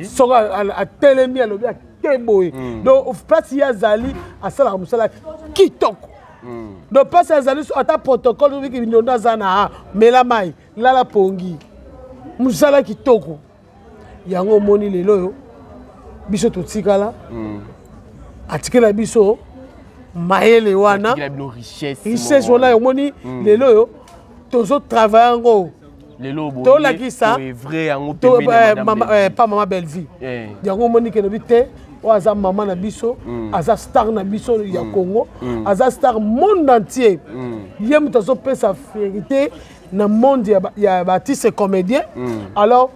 Soki atelemi, alobi ake boye, donc place ye azali, asalaka mosala kitoko. Donc place azali, ata protocole obiki, Mindondo aza na a mela mai, lala pongi, mosala kitoko. Yango omoni lelo oyo biso totikala, atikela biso mayele wana, richesse wana. Omoni lelo oyo tozotravaille yango, tolakisa pa mama Bellevie. Yango omoni ke lobi te, oyo aza mama na biso, aza star na biso ya Congo, aza star monde entier. Ye moto azopesa fierté na monde ya baartiste comédien. Alors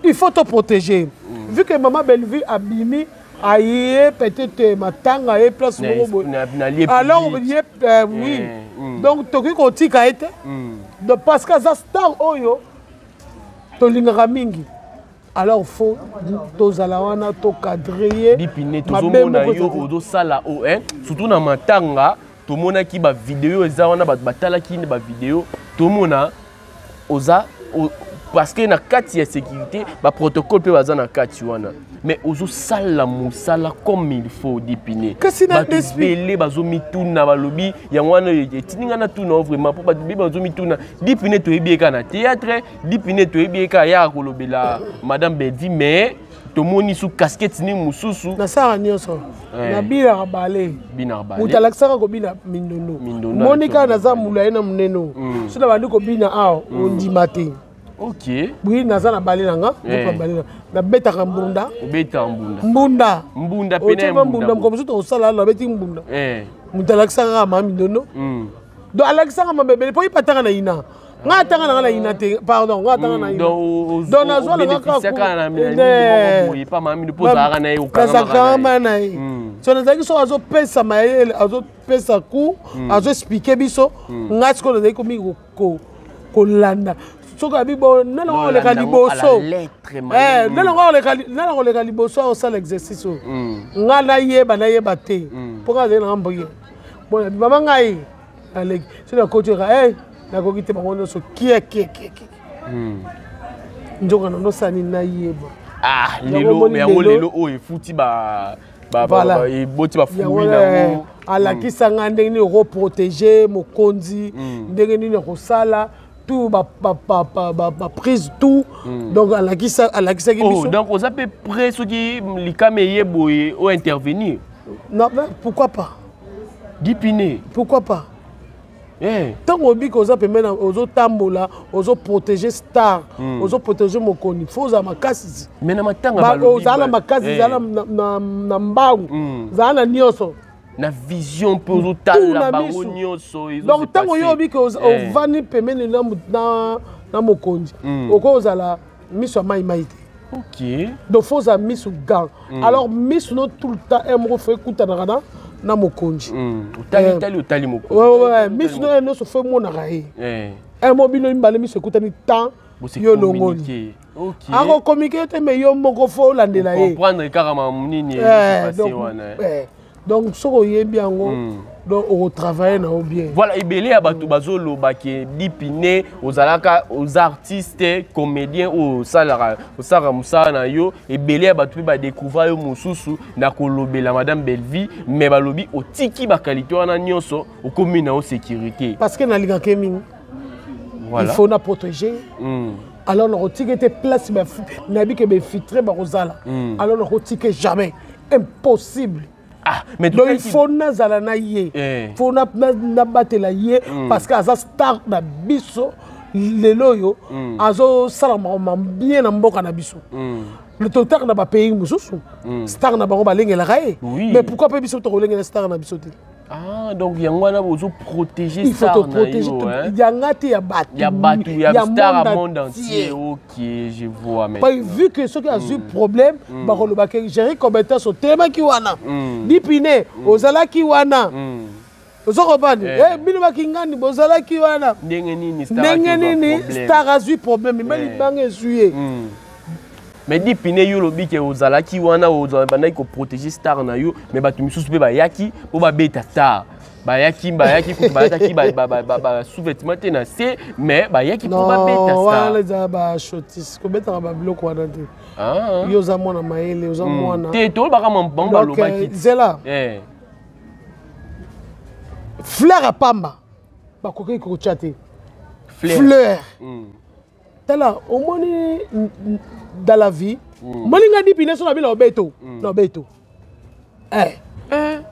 il faut te protéger, vu que mama Bellevue abimi, aye peut-être matanga, aye place moko boye, alors ye oui, donc tokoki kotika ye te. Donc parce que aza star oyo tolingaka mingi, alors faut tozala wana, tocadre ye. Dipine, tozomona yo ozosala, surtout na matanga, tomonaki bavideo eza wana, bato batalaki bavideo, tomona oza, parce que na kati ya sécurité, baprotocole mpe baza na kati wana, mais ozosala mosala comme il faut. Dipine, bato ebele bazomituna, balobi yango wana etindi ngai natuna o vraiment, mpo bato ebele bazomituna: Dipine toyebi ye kaka na théâtre, Dipine toyebi ye kaka yaka kolobela madame Belvi, mais tomoni su casquette nini mosusu? Nasalaka nyonso, nabinaka bale. Moto alakisaka kobina Mindondo. Moni kaka naza molai na monene, so na bandi kobina awa, ondima te. Oui, naza na bale na nga, bale na nabetaka mbunda. Obetaka mbunda? Mbunda. Mbunda pene? Mbunda moko mosusu tokosala, nabeti mbunda. Moto alakisaka kaka mama Mindondo. Donc alakisaka mabebele mpo yipataka na ina. Nga atanga nanga na ina te, pardon, nga atanga na ina. Donc nazwa nanga kaka na ye. So nazalaki, so azopesa mayele, azopesa cours, azoexplike biso, nga sikoyo nazalaki komingi kolanda. Soki abi bo nana koleka liboso, nana koleka liboso, akosala exercice oyo, nga nayeba te, mpo nga azali nanga mboye. Bon, mama ngai aleki, so nakoti kaka, nakoki te, bango nyonso kiekiekiekie. Nzoka na nosala nini? Nayeba. Ah, lelo yango lelo oyo efuti ba eboti bafruit nango. Alakisa nga ndenge nini okoprotege mokonzi, ndenge nini okosala tout, baprise tout. Donc alakisaki biso. Donc oza mpe prêt soki likama eye boye ointervenir? Non, pourquoi pas? Dipine. Pourquoi pas? Ntango obiki, oza pembeni, ozotambola, ozoprotege star, ozoprotege mokonzi, fo ozala makasi. Mais na matanga ozala na makasi, zala na mbangu, zala na nyonso. Na vision mpe ozotala bango nyonso. Donc ntango yo obiki, ovandi pembeni na mokonzi, okoki ozala miso ya mai mai te. Donc fo ozala miso gan. Alors miso no tout le temps e moko fo ekutanaka na mokonzi. Otali, otali mokonzi. Miso no nyonso fo emonaka ye. E mo bino mibale miso ekutani, temps yo longoli, akokomike te, mais yo moko fo olandela ye. Comprendre kaka makambo nini wana. Donc soki oyebi yango, donc okotravaille na yo bien. Voilà, ebele ya bato bazoloba ke Dipine ozalaka, oza artiste comédien oyo osalaka mosala na yo. Ebele ya bato mpe badécouvrir yo mosusu na kolobela Madame Bellevie, mais balobi otiki baqualité wana nyonso, okomi na yo sécurité. Parce que nalingaka ye mingi. Il faut na protéger. Alors nakotika ete place nayebi ke bainfiltré bakozala. Alors nakotika jamais, impossible. Ah, mais donc il faut nazala na ye, faut nabatela ye, parce que aza star na biso. Lelo oyo azosala makambo bien na mboka na biso. Totaka na bapays mosusu, star na bango balengelaka ye. Mais pourquoi mpe biso tokolengela star na biso te? Ah, donc yango wana bozoprotéger. Il faut toprotéger yanga te, ya bato. Ya bato, ya star ya monde entier. Ok, je vois. Mais vu que soki azwi problème, bakolobaka Géri Compétence otelemaki wana, Dipine ozalaki wana, ozokopani bino bakingani bozalaki wana. Ndenge nini? Ndenge nini star azwi problème, me libanga ezwi ye? Mais Dipine, yo olobi ke ozalaki wana, bandaki koprotéger star na yo, mais bato misusu mpe bayaki mpo babeta star. Bayaki kutu balataki basous-vêtement te na se, mais bayaki mpo babeta star. Wana eza bashotis, kobetaka babiloko wana te. Yo oza mwana mayele, oza mwana. Te, tolobaka bango balobaki. Zela, fleur ya pamba bakoki kotya te. Fleur, tala, omoni, dans la vie, omoni nga Dipine, so na bino obeto na obeto,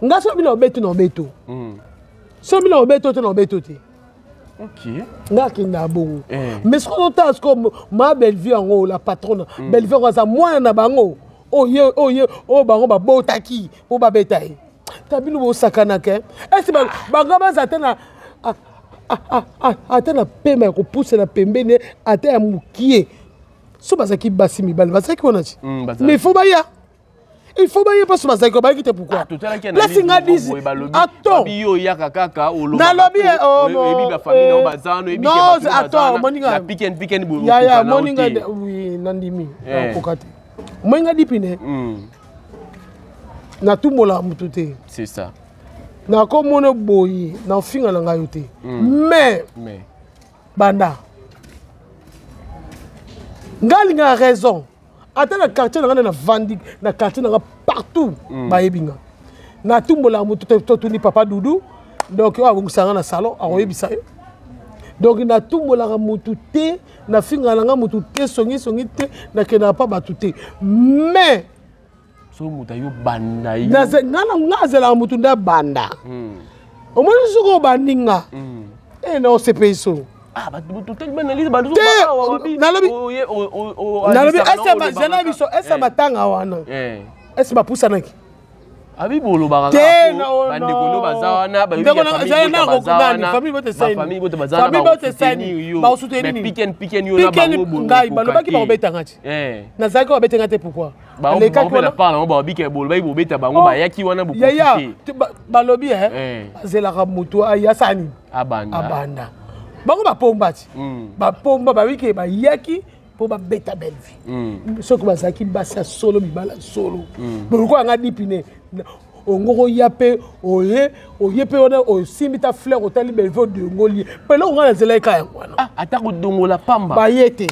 nga so bino obeto na obeto, so bino obeto te na obeto te. Nga akenda bongo. Mais soki ozotala sikoyo ma Bellevue yango, la patronne Bellevue yango aza mwana na bango oye oye oyo bango babotaki mpo babeta ye. Ta bino bosakanaka ese bango baza te na ata na pema ya kopusela pembeni, ata ya mokie. So bazalaki basi mibale, bazalaki wana ti, mais il faut baya, il faut baye mpasi bazalaki, bayaki te. Pourquoi? Place nga disi, attends. Yo oyaka kaka. Nalobi. Oyebi bafamille na yo baza wana, oyebi. Attends, moninga. Piken piken. Yaya, moninga, oui, nandimi, nakoka te. Moninga Dipine, natumbolaka motu te. C'est ça. Nakomona boye, nafinga na ngai yo te, mais banda ngai alingaka raison. Ata na quartier na ngai, navandi na quartier na ngai, partout bayebi nga, natumbolaka motu te. Totuni papa Dudu, donc oyo abongisaka nga na salon, akoyebisa yo. Donc natumbolaka motu te, nafingaka na nga motu te, songisongi te, nakendaka mpa bato te, mais So moto ayo banda yo. Nga azelaka motu nde abanda. Omoni, soki obandi nga, e na osepeli so. Nalobi zela biso ese matanga wana, ese bapusanaki. Abi bolobaka te. Bandeko no baza wana. Famille bote. Piken piken yo na bango. Ngai balobaki bakobetanga ti, nazalaki babetenga te. Pourquoi? Alekaki wana part nango, babiki bolobaki bobeta bango, bayaki wana. Yaya, balobi bazelaka motu ayasala nini? Abanda. Abanda bango, bapomba ti, bapomba babiki, bayaki mpo babeta Bellevue. Soki bazalaki basi ya solo, mibala ya solo, boloko yanga Dipine ongoko ya mpe oye oye mpe wana osimbi ta fleur, otali Bellevue, odongoli ye mpe eloko ngai nazelaki ka yango wana. Ata kodongola pamba. Baye te.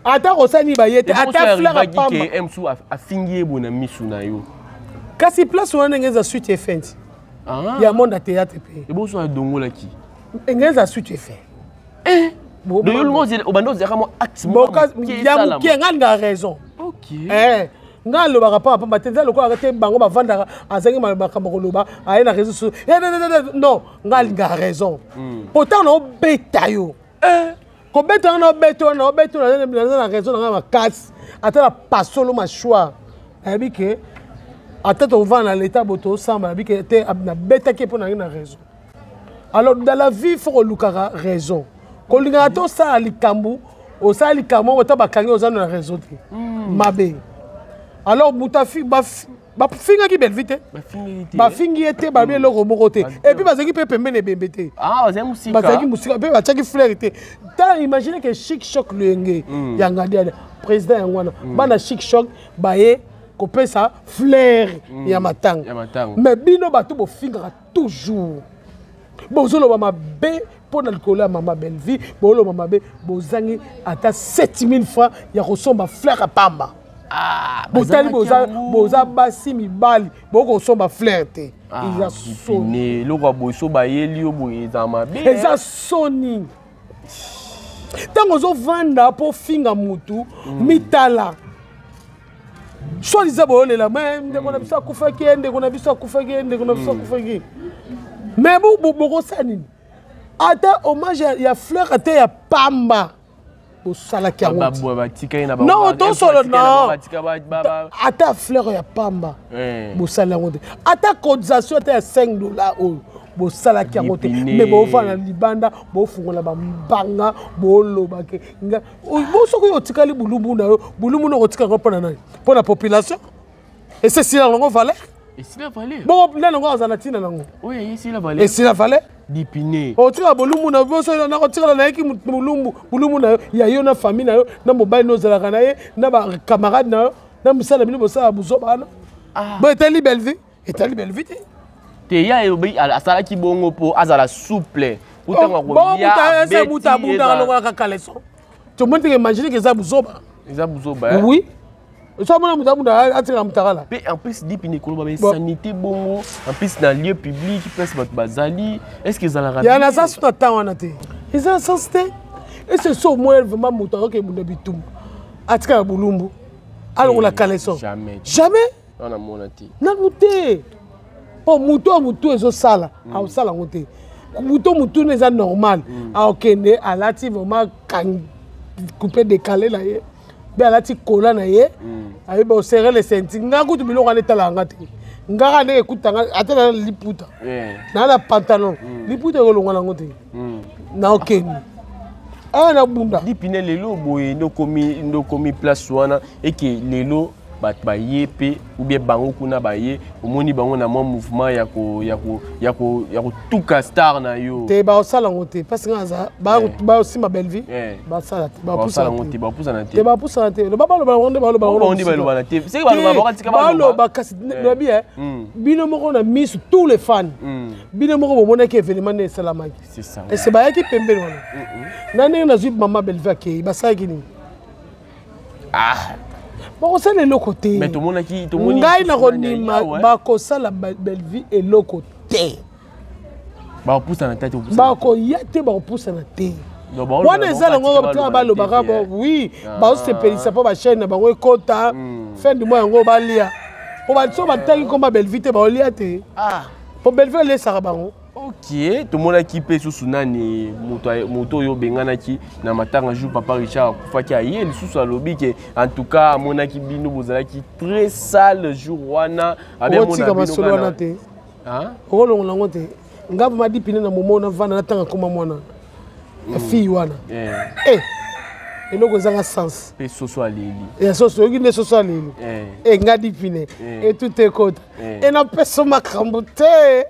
Ata kosala nini baye te, ata fleur apamba. Msu afingi ye boye na misu na yo. Kasi place wana ndenge eza suite efenti Ah. ya monde ya théâtre mpe. Eboso adongolaki. Ndenge eza suite efe. Eh. Donc yo olingo obanda ozalaka mwa acte moko ya moke, ngai alingaka raison. Ok. Eh, ngai alobaka pamba pamba te, eza lokola te bango bavandaka azangi makambo koloba, aye na réseau sociaux. Non, ngai alingaka raison. Po ntango na obeta yo, kobeta wana, obeta wana, obeta wana, naza na raison na ngai makasi. Ata na pasolo mâchoire, nayebi ke ata tovanda na leta bo tosamba, nayebi ke te nabetaki mpo nangi na raison. Alors dans la vie, faut kolukaka raison. Kolingaka te osala likambo, osala likambo moko, ata bakangi, oza na raison te, mabe. Alors moto bafingaki Belvi te, bafingi ye te, babi eloko moko te. Et puis bazalaki mpe pembeni ebembe te. Bazalaki mosika mpe batiaki fleur te. Tala, imagine ke Chic Choc Loyenge ya Ngadiana, président yango wana, bana Chic Choc baye kopesa fleur ya matanga. Mais bino bato bofingaka toujours, bozoloba mabe mpo na likolo ya mama Bellevie, boloba mabe, bozangi ata 7000 francs ya kosomba fleur ya pamba. Botali, boza basi mibali, bokosomba fleur te. Eza soni. Eloko ya boye so bayeli yo boye, eza mabe. Eza soni. Ntango ozovanda mpo finga mutu, mitala soi-disant boyolela me ndeko na biso akufaki ye, ndeko na biso akufaki ye, ndeko na biso akufaki, mais bokosala nini? Ata hommage ya fleur ate ya pamba bosalaki yango. Non, tosolo, non, ata fleur ya pamba bosali yango te, ata cotisation ata ya 5 $ oyo bosalaki yango te. Mais bofanda libanda, bofungola bambanga, bolobake bo soki otikali bulumu na yo, bulumu na okotika yango mpo na nani? Mpo na population? Ese esila yango valeur. Esila valeur. Bongo nani yango azala ntina nango? Oyo esila valeur. Esila valeur. Dipine. Otikala bolumbu na boso, nakotikala nayeki bolumbu, bolumbu na yo ya yo na famille na yo na mobali na ozalaka na ye na bacamarade na yo na mosala bino bosala buzoba wana. Bo etali Bellevie, etali Bellevie te. Te, ya elobi asalaki bongo mpo azala souple. Moto abundaka longolaka caleçon, tomoni teke, imagine ke eza buzoba. Eza buzoba. Oui, so amona moto abunda atikala motakala. Mpe en plus Dipine koloba bainsanité bongo, en plus na lieu public, place bato bazali, est ce que ezalaka? Ya naza so na temps wana te, eza na sens te. Ese so omoni vraiment moto akoki ebunda bitumba atikala bolumbu, alongola caleçon? Jamais. Jamais. Namona te. Nanu te, mpo motu oyo motu ezosala, akosala yango te. Motu motuna eza normal, akokende alati vraiment coupe décalé na ye, mpe alati kola na ye, ayebi oserrer le ceinture. Nga kutu biloko wana etalaka nga te. Ngaka ndenge ekutanga, ata na liputa naa na pantalon, liputa ekolongwa nango te. Naokende awa nabunda. Dipine, lelo boye nde okomi place wana eke lelo bato baye mpe ou bien bango kuna baye, omoni bango na mwa mouvement ya kotuka star na yo. Te, baosala yango te, parce nga aza baosimba Bellevie, basala te. Baosala yango te, bapusana te. Te, bapusana te. Loba baloba yango nde baloba. Bango nde balobana te, seke baloba bakatika. Baloba kasi nabi bino moko na miso, tous les fans, bino moko bomonaki événement nde esalamaki. Ese bayaki pembeni wana na ndenge nazwi mama Bellevie akei, basalaki nini? Bakosala eloko te. Ngai nakondima, bakosala Bellevie eloko te. Bakopusana te. Bakoya te, bakopusana te. Wana eza nango tika balobaka. Oui, baosepelisa mpo bachaîne na bango ekota fin du mois, yango balia po so batangi komba Bellevie te, baolia te, po Bellevie alesaka bango. Ok, tomonaki mpe susu nani, moto oyo obenganaki na matanga jour papa Richard akufaki, aye lisusu alobi ke en tout cas amonaki bino bozalaki très sale jour wana. Okotika masolo wana te, okolongola yango te. Nga vraimen Dipine na momo navanda natanga koma mwana ya fille wana, eloko ezanga sens. Mpe soso aleli. Ya soso, oyoki nde soso aleli. E nga Dipine etuta ekota e napesa makambo te.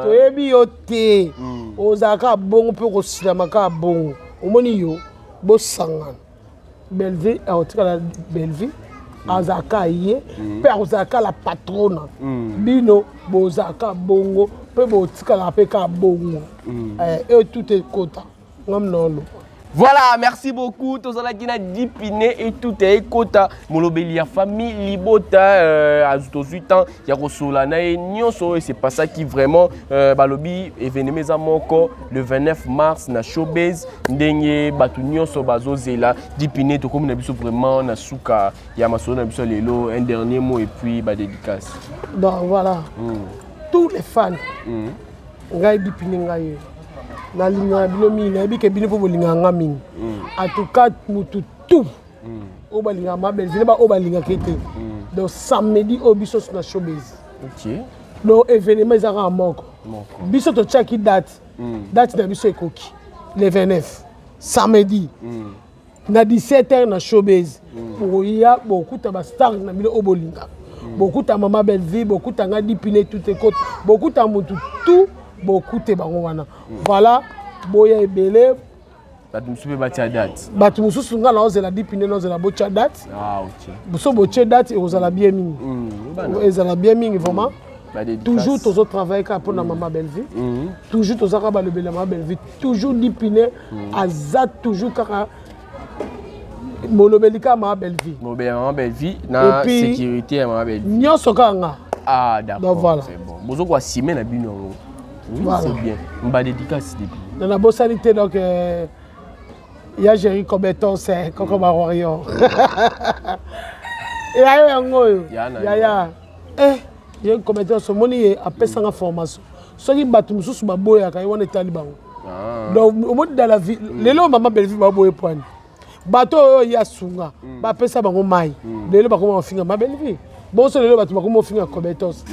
Toyebi yo te, ozalaka bongo mpe okosilama kaka bongo. Omoni yo bosangana, Bellevie akotikala Bellevie, azalaka ye mpe akozalaka la patrona. Bino bozalaka bongo mpe botikalaka mpe kaka bongo. Eyo tout ekota ngam na oloba. Voilà, merci beaucoup. Tozalaki na Dipine et tout ekota molobeli ya famille Libota tozwi temps ya kosola na ye nyonso oyo esepasaki vraiment balobi événement eza moko le 29 mars na Showbase ndenge bato nyonso bazozela. Dipine, tokomi na biso vraiment na suka ya masolo na biso lelo. Un dernier mot et puis ba dédicace. Donc voilà, tous les fans, ngai Dipine, ngai nalingaka bino mingi, nayebi ke bino mpo bolingaka nga mingi. En tout cas, mutu tout oyo balingaka mabelvine, baoyo balingaka ye te, donc samedi oyo biso na Showbase. Donc événement eza kaka moko. Biso totiaki date, date na biso ekoki le 29, samedi na 17 heures na Showbase. Bokoya, bokuta bastar na bino oyo bolingaka, bokuta mama Belleville, bokuta nga Dipine, tout ekota, bokuta motu tout, bokute bango wana. Voilà, boya ebele. Bato mosusu mpe batia date. Bato mosusu, nga naozela Dipine, naozela botya date. Ah, ok. So botie date, ekozala bien mingi, ezala bien mingi vraiment. Toujours tozotravaille kaka mpona mama Belleville, toujours toza kaka balobela mama Belleville, toujours Dipine aza toujours kaka molobeli kaka mama Belleville. Molobeli ya mama Belleville na sécurité ya mama Belleville. Nyonso kaka nga. Ah, d'accord. Voilà. C'est bon, bozokoasime na bino yango. Oui, voilà. C'est bien. Mba dédicace depuis. Na nabosani te, donc ya Géri Cobetos, koko bawarrior yayo yango oyo yaya Géri Cobetos, omoni ye apesanga formation. Soki bato mosusu baboyaka ye wana, etali bango. Donc omoni, dans la vie lelo, mama Belleville baboye poani, bato oyo ye asunga, bapesa bango mai, lelo bakoma kofinga ma Belleville. Bonso lelo bato bakoma kofinga Cobetos,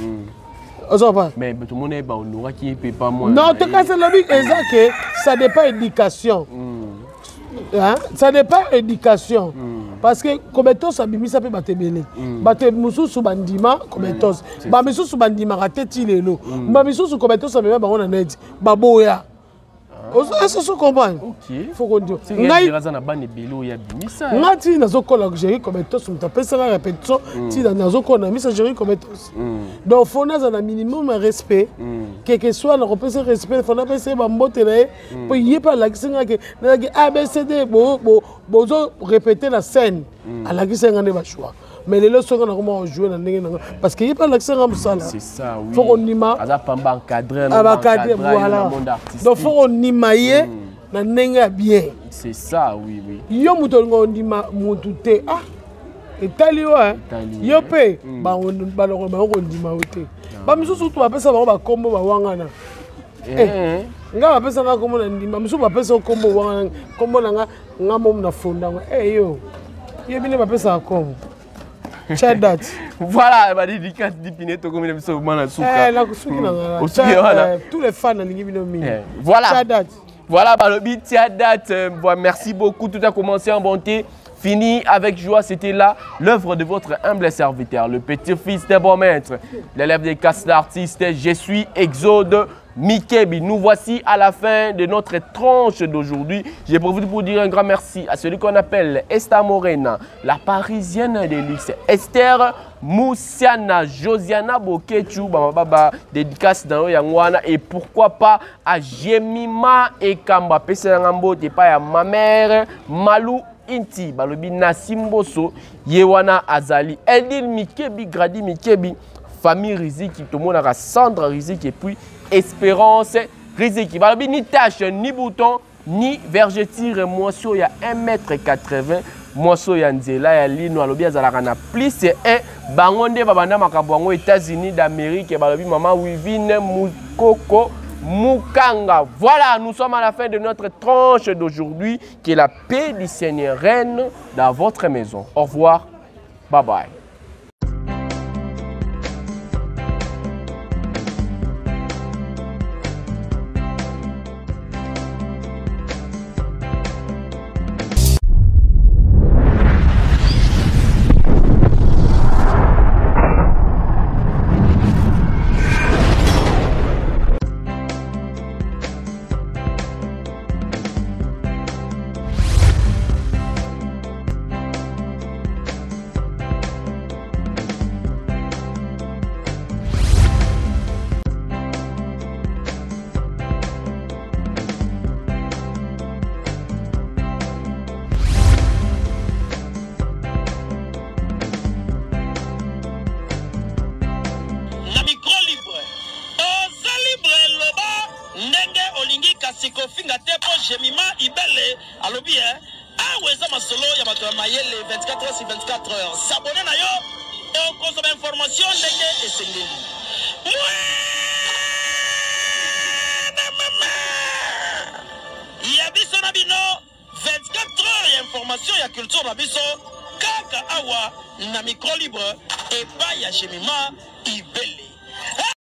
ozopa. Mais tomoni ye bahonoraki ye mpe pa mwana. Non, te, kasi elobi eza ke ça dépend éducation. Hein? Ça dépend éducation. Parce que Cobetos abimisa mpe bato ebele. Bato mosusu bandima Cobetos, bamisusu bandimaka te ti lelo. Bamisusu Cobetos amema bango na neti baboya. Est-ce que tu comprends? Faut qu'on dise. Ngai aza na bana ebele oyo abimisa. Nga ti nazokola, Géri Cobetos moto apesanga répétition. Ti nazokola na misa Géri Cobetos. Donc faut naza na minimum ya respect, quelque soit nakopesa respect, faut napesa ye bambote na ye, mpo ye mpe alakisi nga ke nazalaki abcd, bozo répéter na scène, alakisi nga nde bachoix. Mais lelo soki nakoma kojouer na ndenge nanga, parce que ye mpe alakisi nga mosala. C'est ça, oui. Faut kondima. Aza pamba encadré. Abacadre, voilà. Donc faut kondima ye na ndenge ya bien. C'est ça, oui, oui. Yo moto olinga ondima motu te, ah, etali yo, yo mpe balongo bango kondima yo te. Bamisusu tu bapesa bango bakombo bawangana. Nga bapesa nga kombo na ndima, misusu bapesa kombo wangana. Kombo na nga, nga momu na fondango yo yebi nde bapesaka kombo. Tia date. Voilà, badédicace Dipine, tokomi na biso mana suka. Nakosuki na nga. Tous les fans, nalingi bino mingi. Voilà. Tia date. Voilà, balobi tia date. Merci beaucoup, tout a commencé en bonté, fini avec joie. C'était là l'œuvre de votre humble serviteur, le petit-fils des bons maîtres, l'élève des casses d'artistes. Je suis Exode Mikebi. Nous voici à la fin de notre tranche d'aujourd'hui. J'ai profité pour dire un grand merci à celui qu'on appelle Esther Morena, la parisienne de luxe. Esther Moussiana, Josiana Bokechu, Baba, dédicace dans Yangwana, et pourquoi pas à Jemima Ekamba, Peserangambo, pa ya ma mère, Malou Inti, balobi Nasimboso, Yewana Azali, Eldil Mikebi, Gradi Mikebi, famille Riziki, tout le monde a Sandra Riziki et puis Espérance Riziki. Balobi ni tache, ni bouton, ni vergeture, mwasi ya 1m80, mwasi ya nzela ya lino, alobi azalaka na plus 1, bango nde babanda makambo yango États-Unis d'Amérique, balobi mama Wivine Mukoko Mukanga. Voilà, nous sommes à la fin de notre tranche d'aujourd'hui. Que la paix du Seigneur règne dans votre maison. Au revoir. Bye bye. bato ya mayele 24 heures sur 24 heures. S'abonner na yo okozwa ba information ndenge esengeli. Mwana mama ya biso na bino 24 heures ya information ya culture na biso kaka awa na micro libre epai ya Jemima Ibele.